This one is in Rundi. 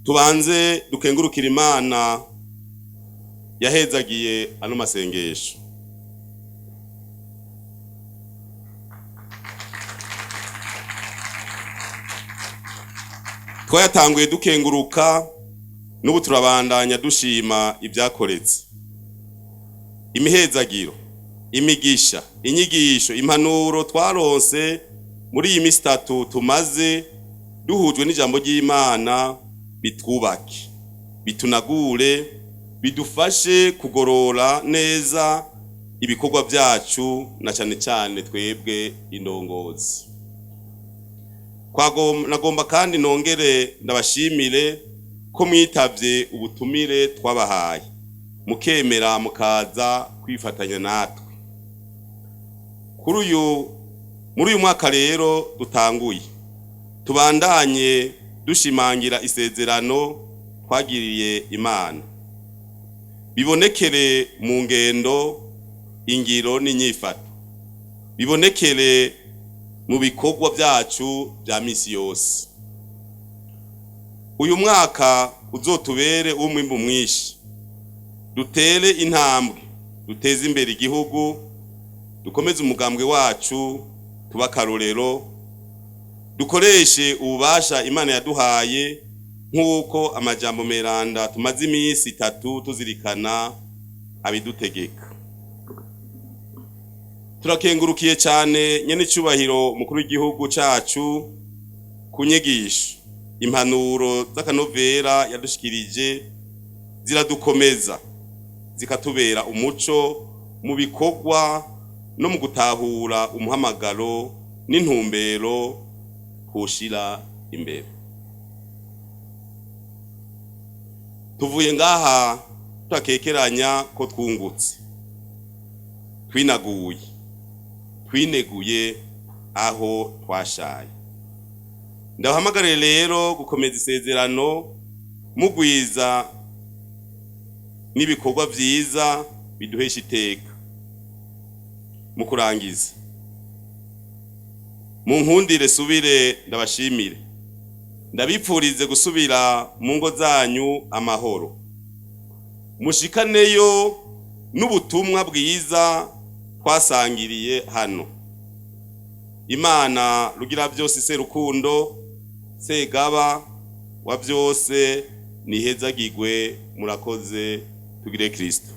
Tubanze dukengurukira Imana yahezagiye ano masengesho. Twayatanguye dukenguruka, n'ubu turabandanya dushima ibyakoretse. Imihezagiro, imigisha, inyigisho, impanuro twaronse muri iyi minsi itatu tumaze duhujwe n'ijambo ry'Imana bitwubake, bitunagure, bidufashe kugorora neza ibikorwa byacu, na cyane cyane twebwe indongozi. Nagomba kandi nongere ndabashimire ko mwitavye ubutumire twabahaye, mukemera mukaza kwifatanya natwe kuri uyu muri uyu mwaka. Rero dutanguye, tubandanye dushimangira isezerano twagiriye Imana, bibonekere mu ngendo, ingiro n'inyifato, bibonekere mu bikorwa byacu bya misi yose. Uyu mwaka uzotubere umwimbu mwinshi, dutere intambwe, duteze imbere igihugu, dukomeze umugambwe wacu, tuba akarorero, dukoreshe ububasha Imana yaduhaye nk'uko amajambo meranda tumaze iminsi itatu tuzirikana abidutegeka. Turakengurukiye cyane nyene icubahiro mukuru w'igihugu cacu ku nyigisho, impanuro z'akanovera yadushikirije. Ziradukomeza, zikatubera umuco mu bikorwa no mu gutahura umuhamagaro n'intumbero twoshira imbere. Tuvuye ngaha turakekeranya ko twungutse, twinaguye, twineguye aho twashaye. Ndabahamagarire rero gukomeza isezerano mugwiza n'ibikorwa vyiza biduhesha iteka. Mu kurangiza, mu nkundire subire ndabashimire, ndabipfurize gusubira mu ngo zanyu amahoro, mushikaneyo n'ubutumwa bwiza twasangiriye hano. Imana Rugira byose, Serukundo, Segaba wa byose, nihezagigwe. Murakoze. Tugire Kristo.